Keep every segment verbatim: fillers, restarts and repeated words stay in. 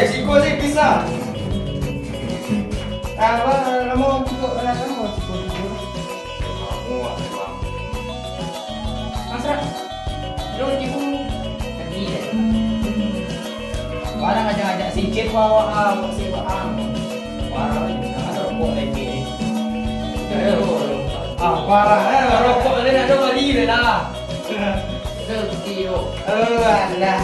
Siko se bisa. Apa, lamo siko, lamo siko, siko. Lamo, lamo. Masra, lo tibu. Tadi, ya. Barang ajak-ajak sicit bawa, ah, bawa sewa, ah. Barang, ah, rokok lagi ni. Ah, parah, eh, rokok ni nak ada bali lah. Rezeki, yo. Oh, alah.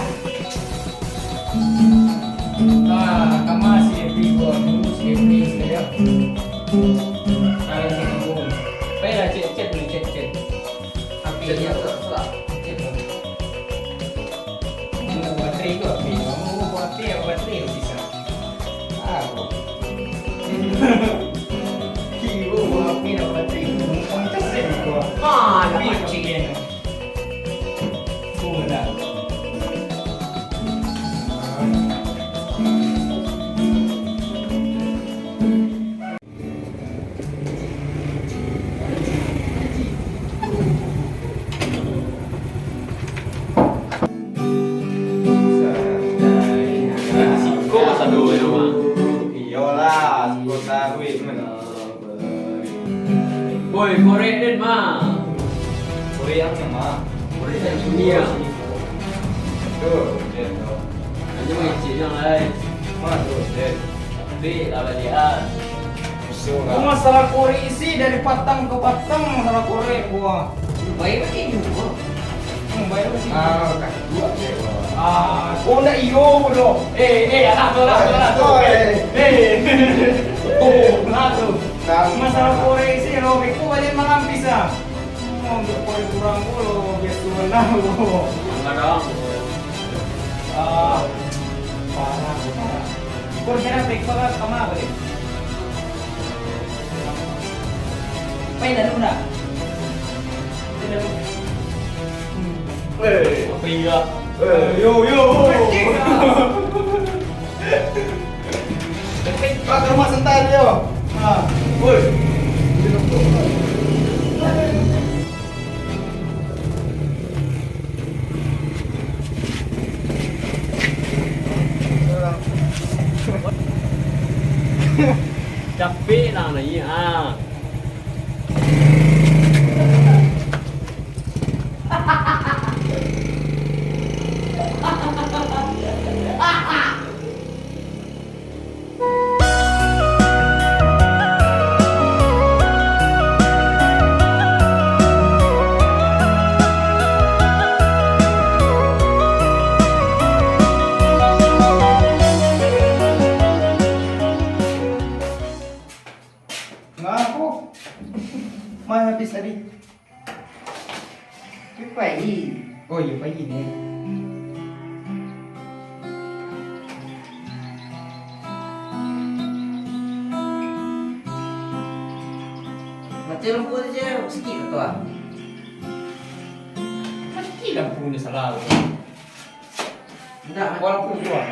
Ah, kama si Epri ko, si Epri sajo. Kalau si Epri. Baiklah, cek, cek dulu, cek, cek. Api dia. Cek, cek, cek. Cek dulu. Ini baterai tu api. Kamu baterai, baterai tu bisa. Ah, bro. Kiro api nak baterai. Mumpung caset ko. Ah, nak pancing. Siko masa dulu, Mak. Iyolah, siko taruih, men. Woi, korek den, Ma. Korek yang mana, Ma? Korek dari dunia. Tuh, lihat tuh. Hanya mengecilnya, lai. Ma, tuh, lihat. Tapi, lah balian. Musuh, lah. Masalah korek isi dari patang ke patang, masalah korek gua. Baik, baik juga. Hmm, baik, baik. Ah, kan dua, cewek. Ah, oh, ndak iyo, bodoh. Eh, eh, alah tu, alah tu, alah tu. Oh, eh. Eh. Oh, alah tu. Tahu. Masalah korek isi, lo, beko balian malam bisa. Oh, ambiak korek kurang ko lo, biaso bana lo. Kadang. Ah, parah, parah. Korek kena beko lah, kama balian. Pai dalam dah. Pai dalam. Hmm. Eh. Apa iya? Eh, yo, yo. Pak, ke rumah sebentar, yo. Ha. Woi. Capek lah naiak, ah. Ngapo? Mah habis tadi. Tapi pai. Oh, iyo, pai ni. Mati lampu sajo, sakik tu ah. Mati lampu ni salah. Indak, walaupun kurang.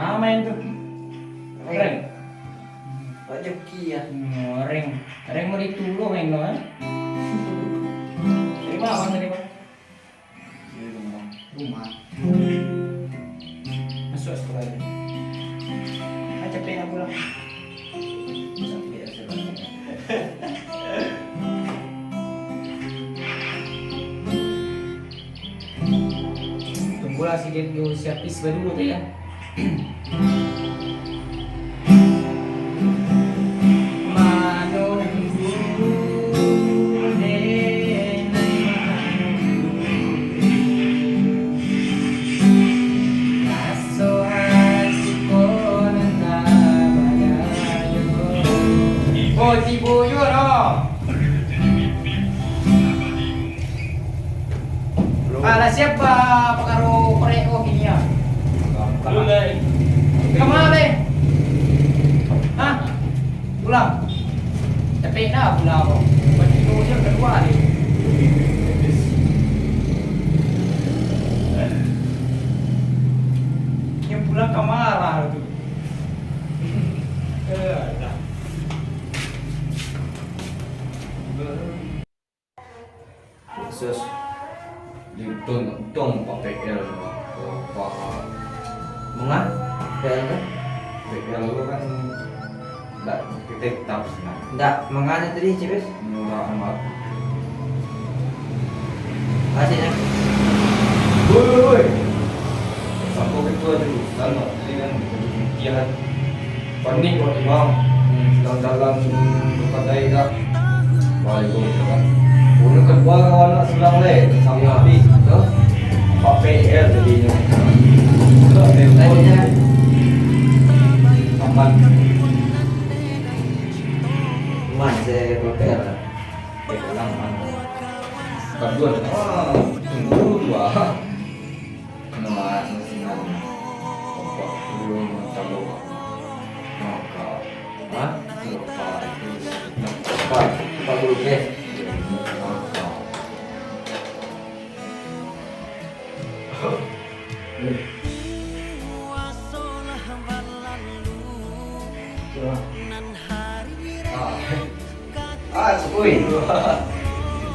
Ah, main tu. Prank. Prank. Prank. Joki ah. Hmm, prank. Prank mau dituduh main tu, eh? Terima, Bang, terima. Di rumah. Rumah. Masuk sekolah ni. Ah, capek nak pulang. Capek lah sekolah. Tunggulah si Jet dulu, si Apis baru tu, ya. Oh, tibo juo dah. Alah, siapa pakaro korek ko kini ah? Lu lai. Kama lai? Hah? Pulang. Tapi nak pulang ko. Batino je kalua ni. Yang Untuang Pak P L, Pak. Manga? P L tu? P L tu kan ndak, kita tetap senang. Ndak, manga nyo tadi, Cik Bes? Murah amat. Asiknyo. Woi, woi, woi. Sampai ketua tadi, sana, tadi kan pikiran. Panik kok imam, dalam-dalam tu kadai dah. Waalaikumsalam. Bunuh kedua kawan nak silang leh, sama Yo. Abi. Yo. Pak P R tadi nyo. Budak telepon. Tanya. Aman. Aman, saya P R. Eh, dalam aman. Kedua, ah, tunggu dua. Nah, masih nanya. Apa perlu mencabut? Maka, ha? Lupa itu. Lupa, lupa dulu, guys. Maka. Ah. Ah, oi.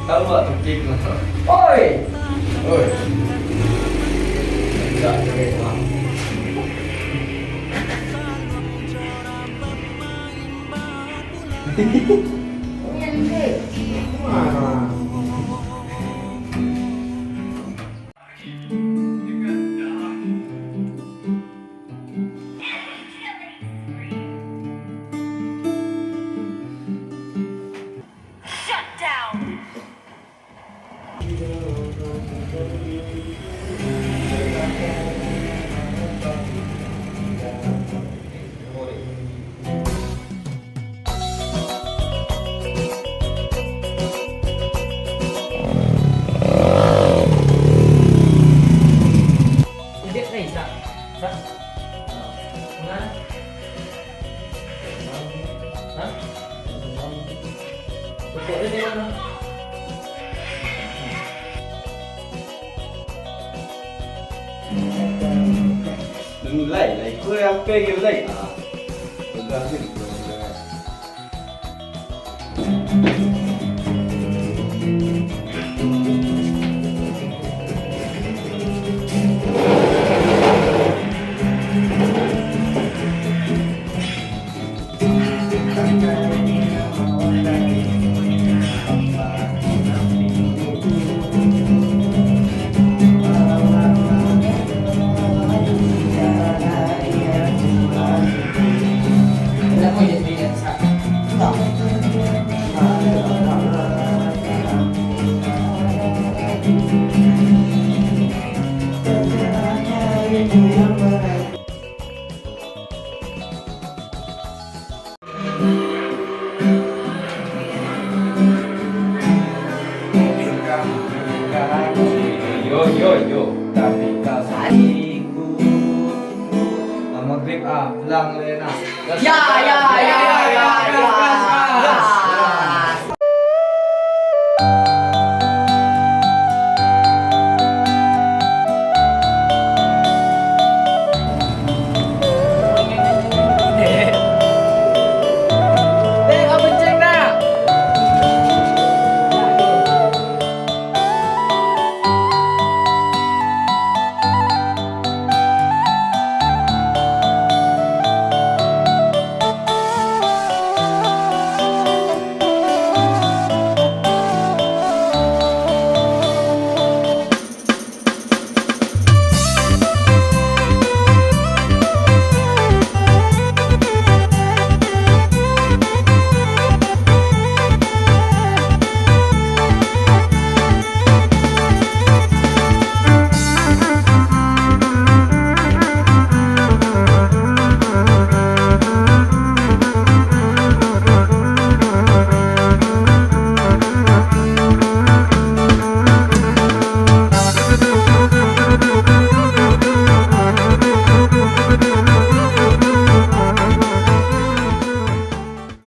Tahu tak topik tu? Oi. Oi. Tak boleh, Bang. Ini yang dia. Mana? Ijek lai, Sak. Sak. Nah. Hah? Pokok dia di mana? Lai, lai. Kau yang apa lagi, lai? Ah. Pegang ni, pegang, pegang. Yo, yo, yo. Tapi kasih. Ah, magrib, ah, pulang le nah. Ya, ya, ya, ya, ya.